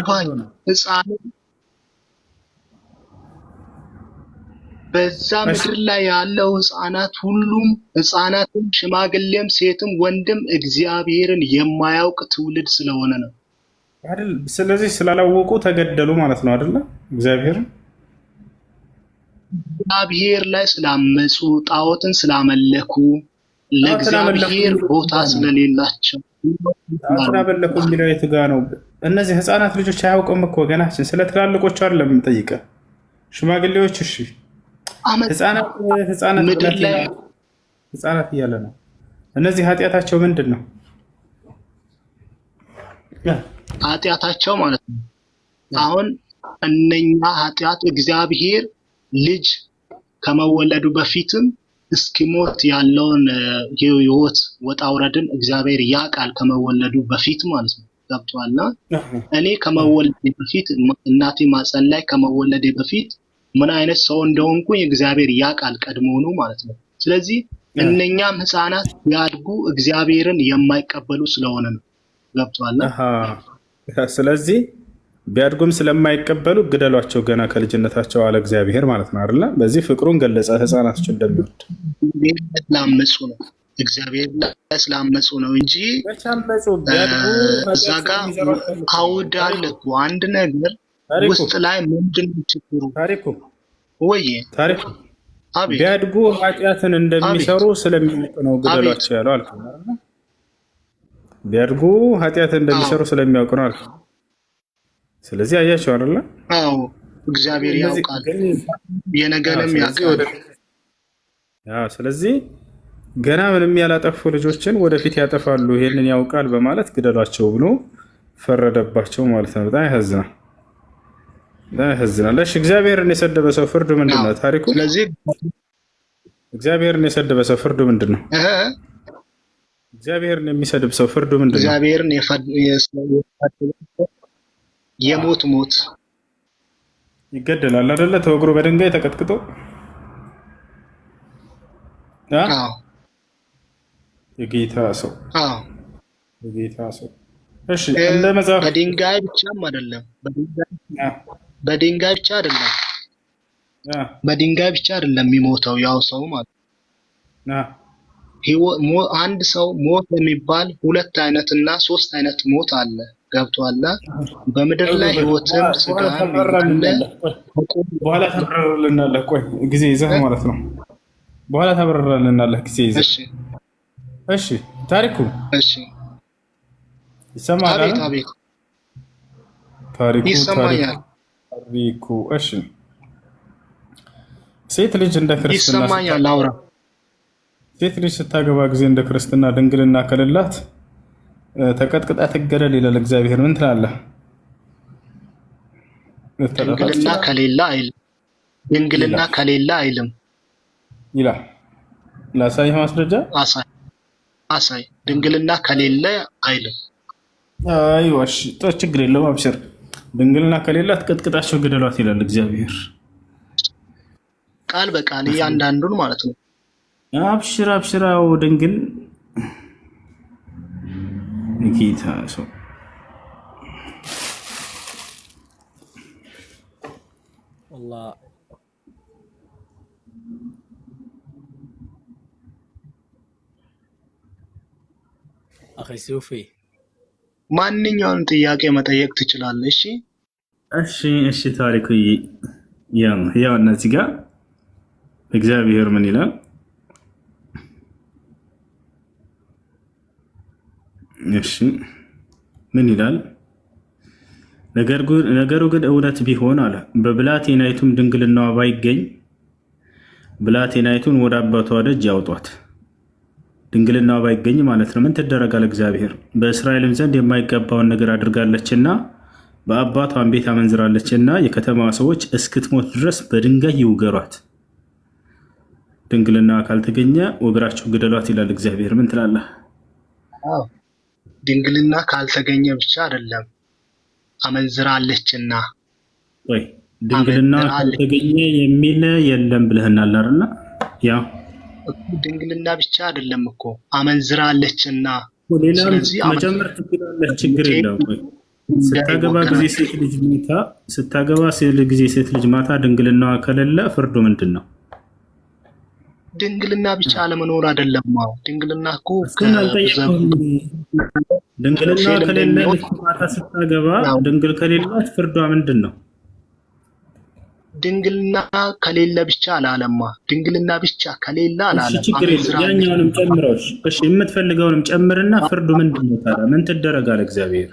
ገባኝ። አድርገው ነው? ህፃን በዛ እሺ ምድር ላይ ያለው ህፃናት ሁሉም ህፃናትም ሽማግሌም ሴትም ወንድም እግዚአብሔርን የማያውቅ ትውልድ ስለሆነ ነው። አይደል? ስለዚህ ስላላወቁ ተገደሉ ማለት ነው አይደለ? እግዚአብሔር እግዚአብሔር ላይ ስላመፁ፣ ጣዖትን ስላመለኩ፣ ጣዖትን አመለኩ ለእግዚአብሔር የሚለው ቦታ የቱ ጋ ነው? ስለሌላቸው ጣዖትን አመለኩ የሚለው የቱ ጋ ነው? እነዚህ ህፃናት ልጆች አያውቁም እኮ ገናችን። ስለ ትላልቆቹ አይደለም የምንጠይቀህ፣ ሽማግሌዎች እሺ፣ ህፃናት ህፃናት ምድር ብላቴና ላይ ህፃናት እያለ ነው። እነዚህ ኃጢአታቸው ምንድን ነው? ኃጢአታቸው ማለት ነው። አሁን እነኛ ኃጢአት እግዚአብሔር ልጅ ከመወለዱ በፊትም እስኪሞት ያለውን የህይወት ወጣ ውረድን እግዚአብሔር ያውቃል። ከመወለዱ በፊት ማለት ነው። ገብቶሃልና እኔ ከመወለዴ በፊት እናቴ ማፀን ላይ ከመወለዴ በፊት ምን አይነት ሰው እንደሆንኩኝ እግዚአብሔር ያውቃል ቀድሞውኑ ማለት ነው። ስለዚህ እነኛም ህፃናት ያድጉ እግዚአብሔርን የማይቀበሉ ስለሆነ ነው። ገብቶሃልና አሃ፣ ስለዚህ ቢያድጉም ስለማይቀበሉ ግደሏቸው ገና ከልጅነታቸው አለ እግዚአብሔር ማለት ነው አይደለ? በዚህ ፍቅሩን ገለጸ፣ ህፃናቶች እንደሚወድ። እግዚአብሔር ላይ ስላመፁ ነው። እግዚአብሔር ላይ ስላመፁ ነው እንጂ መቼ አመፁ? ቢያድጉ እዛ ኃጢአት ጋ ስለሚሰሩ አልፈልግም። አውድ አለ ታሪኩ እኮ አንድ ነገር ታሪኩ ውስጥ ላይ ምንድን ነው ችግሩ? ታሪኩ ወይ ታሪኩ አቤት ቢያድጉ ኃጢአትን አቤት እንደሚሰሩ ስለሚያውቅ ነው አቤት ግደሏቸው ያለው አልኩ። ቢያድጉ ኃጢአትን አዎ እንደሚሰሩ ስለሚያውቅ ነው አልኩ። ስለዚህ አያቸው አይደለ? አዎ እግዚአብሔር እነዚህ ያውቃል፣ ግን የነገንም ስለዚህ ያውቃል። ወደፊት ስለዚህ ገና ምንም ያላጠፉ ልጆችን ወደፊት ያጠፋሉ፣ ይሄንን ያውቃል በማለት ግደሏቸው ብሎ ፈረደባቸው ማለት ነው። በጣም ያሳዝናል፣ በጣም ያሳዝናል። እሺ እግዚአብሔርን የሰደበ ሰው ፍርዱ ምንድን አዎ ነው? ታሪኩ ስለዚህ እግዚአብሔርን የሰደበ ሰው ፍርዱ ምንድን ነው? እህ እግዚአብሔርን የሚሰድብ ሰው ፍርዱ ምንድን ነው? እግዚአብሔርን የሞት ሞት ይገደላል አይደለ? ተወግሮ በድንጋይ ተቀጥቅጦ አ? አዎ የጌታ ሰው አዎ የጌታ ሰው። እሺ እ እንደ መጽሐፍ በድንጋይ ብቻም አይደለም፣ አ፣ በድንጋይ ብቻ አይደለም፣ አ፣ በድንጋይ ብቻ አይደለም የሚሞተው ያው ሰው ማለት አ፣ አንድ ሰው ሞት የሚባል ሁለት አይነት እና ሶስት አይነት ሞት አለ። ገብቶሃል? በምድር ላይ ህይወትም በኋላ ስጋም ያለ ታብራራልናለህ። ቆይ በኋላ ታብራራልናለህ። ቆይ ጊዜ ይዘህ ማለት ነው። በኋላ ታብራራልናለህ ጊዜ ይዘህ። እሺ እሺ ታሪኩ እሺ። ይሰማል አቤት አይደል? አቤት፣ ታሪኩ ታሪኩ ይሰማኛል ታሪኩ። እሺ ሴት ልጅ እንደ ክርስትና ይሰማኛል። አውራ ሴት ልጅ ስታገባ ጊዜ እንደ ክርስትና ድንግልና ከሌላት ተቀጥቅጣ ትገደል ይላል እግዚአብሔር። ምን ትላለህ? ልትጠጣ ድንግልና ትችላለህ ከሌለ አይልም። ድንግልና ይላል ከሌለ አይልም። ይላል። ላሳይህ ማስረጃ። አሳይ አሳይ። ድንግልና ከሌለ አይልም። አይዋ እሺ፣ ችግር የለውም አብሽር። ድንግልና ከሌላት ቀጥቅጣቸው ግደሏት ይላል እግዚአብሔር። ቃል በቃል እያንዳንዱን ማለት ነው። አብሽር አብሽራው ድንግል ጌታ ሰው والله أخي ሱፊ ማንኛውንም ጥያቄ መጠየቅ ትችላለህ። እሺ እሺ እሺ፣ ታሪኩ ያው እነዚህ ጋር እግዚአብሔር ምን ይላል? እሺ ምን ይላል? ነገሩ ግን እውነት ቢሆን አለ በብላቴናይቱም ድንግልናዋ ባይገኝ ብላቴናይቱን ወደ አባቷ ደጅ ያውጧት። ድንግልናዋ ባይገኝ ማለት ነው። ምን ትደረጋል? እግዚአብሔር በእስራኤልም ዘንድ የማይገባውን ነገር አድርጋለችና በአባቷን ቤት አመንዝራለችና የከተማዋ ሰዎች እስክትሞት ድረስ በድንጋይ ይውገሯት። ድንግልና ካልተገኘ ወግራችሁ ግደሏት ይላል እግዚአብሔር። ምን ትላለህ? አዎ፣ ድንግልና ካልተገኘ ብቻ አይደለም አመንዝራለችና ወይ ድንግልና አመንዝራለች ካልተገኘ የሚል የለም ብለህናል አይደለ? ያ እኮ ድንግልና ብቻ አይደለም እኮ አመንዝራለችና። ሌላም ስለዚህ መጨመር ትችላለህ፣ ችግር የለውም። ቆይ ስታገባ ጊዜ ሴት ልጅ ማታ ስታገባ ጊዜ ሴት ልጅ ማታ ድንግልናዋ ከሌለ ፍርዱ ምንድን ነው? ድንግልና ብቻ አለመኖር አይደለም። ድንግልና እኮ እሱን አልጠየቅኩም። ድንግልና ከሌለ ማታ ስታገባ ድንግል ከሌላት ፍርዷ ምንድን ነው? ድንግልና ከሌለ ብቻ አላለማ። ድንግልና ብቻ ከሌለ አላለም። ችግር የለም፣ ያኛውንም ጨምረው። እሺ የምትፈልገውንም ጨምርና ፍርዱ ምንድን ነው ታዲያ? ምን ትደረጋል? እግዚአብሔር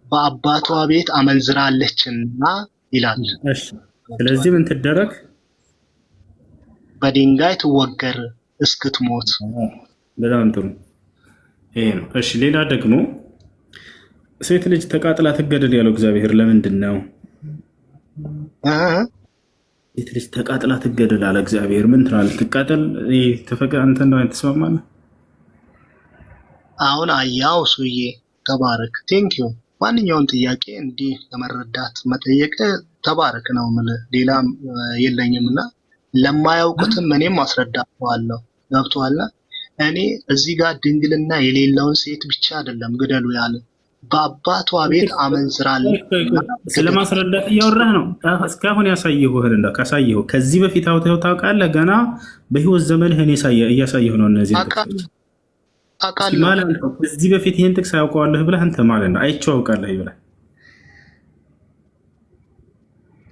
በአባቷ ቤት አመንዝራለችና ይላል። እሺ ስለዚህ ምን ትደረግ? በድንጋይ ትወገር እስክትሞት። በጣም ጥሩ ይሄ ነው። እሺ ሌላ ደግሞ ሴት ልጅ ተቃጥላ ትገደል ያለው እግዚአብሔር ለምንድን ነው? ሴት ልጅ ተቃጥላ ትገደል አለ እግዚአብሔር። ምን ትላለህ? ትቃጠል? አንተ እንደሆነ ትስማማለህ? አሁን አያው ሱዬ ተባረክ። Thank you። ማንኛውም ጥያቄ እንዲህ ለመረዳት መጠየቅ ተባረክ ነው የምልህ። ሌላም የለኝም እና ለማያውቁትም እኔም አስረዳቸዋለሁ። ገብቶሃል? እኔ እዚህ ጋር ድንግልና የሌለውን ሴት ብቻ አይደለም ግደሉ ያለ፣ በአባቷ ቤት አመንዝራለች። ስለማስረዳት እያወራህ ነው። እስካሁን ያሳየሁህን እንደው ካሳየሁ ከዚህ በፊት አውጥተው ታውቃለህ? ገና በህይወት ዘመንህ እኔ እያሳየሁ ነው። እነዚህ አውቃለሁ። ከዚህ በፊት ይህን ጥቅስ አያውቀዋለሁ ብለህ አንተ ማለት ነው አይቼው አውቃለሁ ብለህ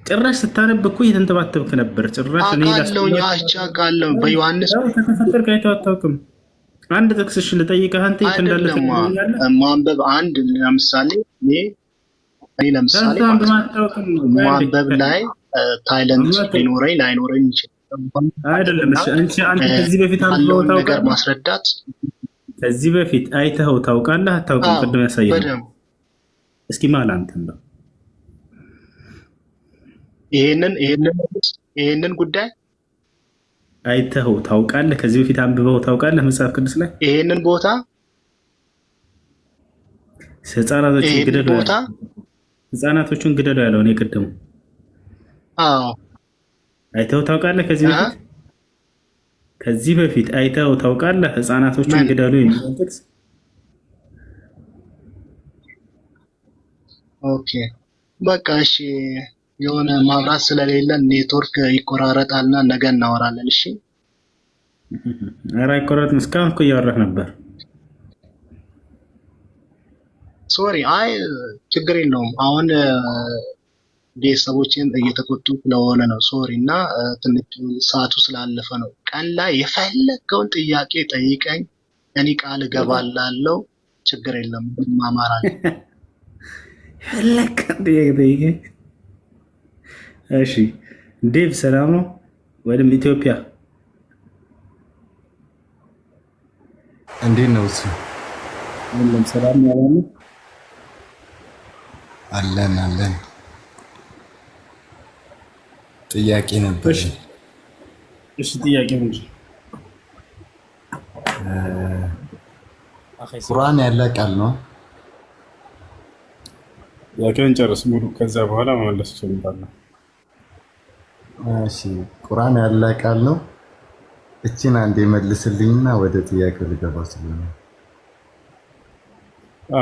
ጭራሽ ስታነብ እኮ እየተንተባተብክ ነበር። ጭራሽ አውቃለሁ፣ አይቼ አውቃለሁ። በዮሐንስ ከተፈጠርክ አይተው አታውቅም። አንድ ጥቅስ እሺ ልጠይቅህ፣ አንተ የት እንዳለ ማንበብ አንድ ለምሳሌ እኔ ለምሳሌ ማንበብ ላይ talent ሊኖረኝ ላይኖረኝ ይችላል። አይደለም እሺ፣ አንተ ከዚህ በፊት አንብበው ነገር ማስረዳት ከዚህ በፊት አይተኸው ታውቃለህ አታውቅም? ቅድም ያሳየኸው እስኪ ማል አንተ እንደው ይሄንን ጉዳይ አይተኸው ታውቃለህ? ከዚህ በፊት አንብበው ታውቃለህ? መጽሐፍ ቅዱስ ላይ ይሄንን ቦታ ህፃናቶቹን ግደሉ ያለውን የቅድሙ አዎ፣ አይተኸው ታውቃለህ? ከዚህ በፊት ከዚህ በፊት አይተኸው ታውቃለህ? ህፃናቶቹን ግደሉ የሚለውን ጥቅስ። Okay በቃ እሺ። የሆነ ማብራት ስለሌለ ኔትወርክ ይቆራረጣልና ነገ እናወራለን። እሺ። ኧረ አይቆረጥም። እስካሁን እኮ እያወራህ ነበር። Sorry፣ አይ ችግር የለውም። አሁን ቤተሰቦችን እየተቆጡ ስለሆነ ነው። Sorry እና ትንሽ ሰዓቱ ስላለፈ ነው። ቀን ላይ የፈለገውን ጥያቄ ጠይቀኝ፣ እኔ ቃል እገባላለሁ። ችግር የለም፣ እንማማራለን። የፈለገውን ጥያቄ ጠይቀኝ። እሺ ዴቭ ሰላም ነው ወይም ኢትዮጵያ እንዴት ነው እሱ? ሁሉም ሰላም ነው? አለን አለን። ጥያቄ ነበር። እሺ ጥያቄ ምንድን ነው? ቁርአን ያለ ቃል ነው። ጥያቄውን ጨርስ ሙሉ፣ ከዛ በኋላ መመለስ እጀምራለሁ። እሺ ቁርአን ያለ ቃል ነው። እቺን አንዴ መልስልኝና ወደ ጥያቄው ልገባ ስለሆነ።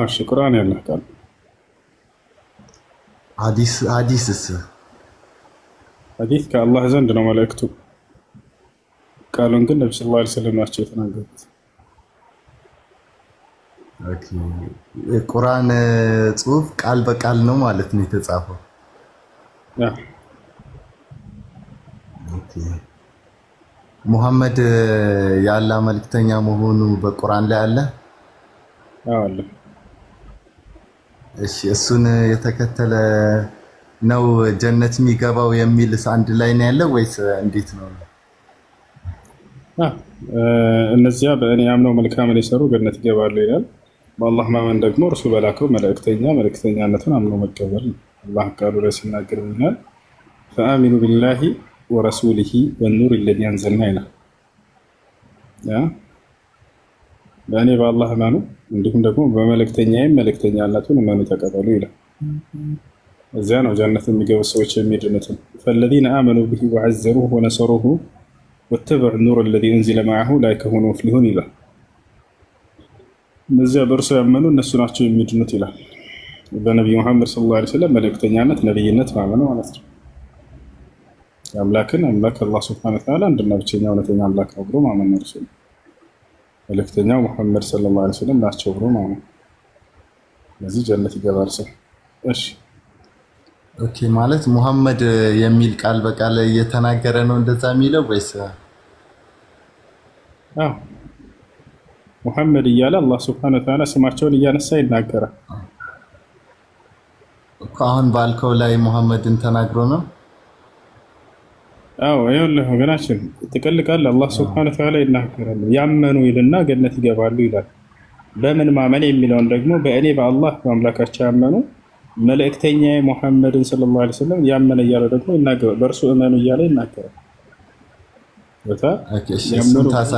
እሺ ቁርአን ያለ ቃል። ሐዲስስ? ሐዲስ ከአላህ ዘንድ ነው መልእክቱ። ቃሉን ግን ነብዩ صلى الله عليه وسلم ናቸው የተናገሩት። Okay የቁርአን ጽሁፍ ቃል በቃል ነው ማለት ነው የተጻፈው። Okay ሙሐመድ የአላህ መልክተኛ መሆኑ በቁርአን ላይ አለ? አዎ አለ። እሺ እሱን የተከተለ ነው ጀነት የሚገባው የሚልስ አንድ ላይ ነው ያለው ወይስ እንዴት ነው? እነዚያ በእኔ አምነው መልካምን የሰሩ ገነት ይገባሉ ይላል። በአላህ ማመን ደግሞ እርሱ በላከው መልእክተኛ መልእክተኛነቱን አምኖ መቀበል ነው። አላህ ቃሉ ላይ ሲናገር ይላል فآمنوا بالله ورسوله والنور الذي أنزلنا ይላል። በእኔ በአላህ እመኑ እንዲሁም ደግሞ በመልእክተኛዬም መልእክተኛነቱን እመኑ ተቀበሉ ይላል። እዚያ ነው ጀነት የሚገቡ ሰዎች የሚድኑትን። فالذين آمنوا به وعزروه ونصروه واتبعوا النور الذي أنزل معه أولئك هم المفلحون ይላል። እነዚያ በእርሱ ያመኑ እነሱ ናቸው የሚድኑት ይላል። በነቢዩ መሐመድ صلى الله عليه وسلم መልእክተኛነት ነቢይነት ማመን ማለት ነው። የአምላክን አምላክ አላህ سبحانه وتعالى አንድና ብቸኛ እውነተኛ አምላክ ነው ብሎ ማመን ነው። እርሱ መልእክተኛው ሙሐመድ صلى الله عليه وسلم ናቸው ብሎ ማመን፣ ለዚህ ጀነት ይገባል ሰው። እሺ። Okay፣ ማለት ሙሐመድ የሚል ቃል በቃል እየተናገረ ነው እንደዛ የሚለው ወይስ? አዎ፣ ሙሐመድ እያለ አላህ سبحانه وتعالى ስማቸውን እያነሳ ይናገራል። እኮ አሁን ባልከው ላይ ሙሐመድን ተናግሮ ነው? አዎ፣ ይኸውልህ ወገናችን፣ ጥቅል ቃል አላህ سبحانه وتعالى ይናገራል። ያመኑ ይልና ገነት ይገባሉ ይላል። በምን ማመን የሚለውን ደግሞ በእኔ በአላህ በአምላካቸው ያመኑ፣ መልእክተኛ ሙሐመድን صلى الله عليه وسلم ያመነ እያለ ደግሞ ይናገራል። በእርሱ እመኑ እያለ ይናገራል። Okay፣ እሺ፣ እሱን ታሳ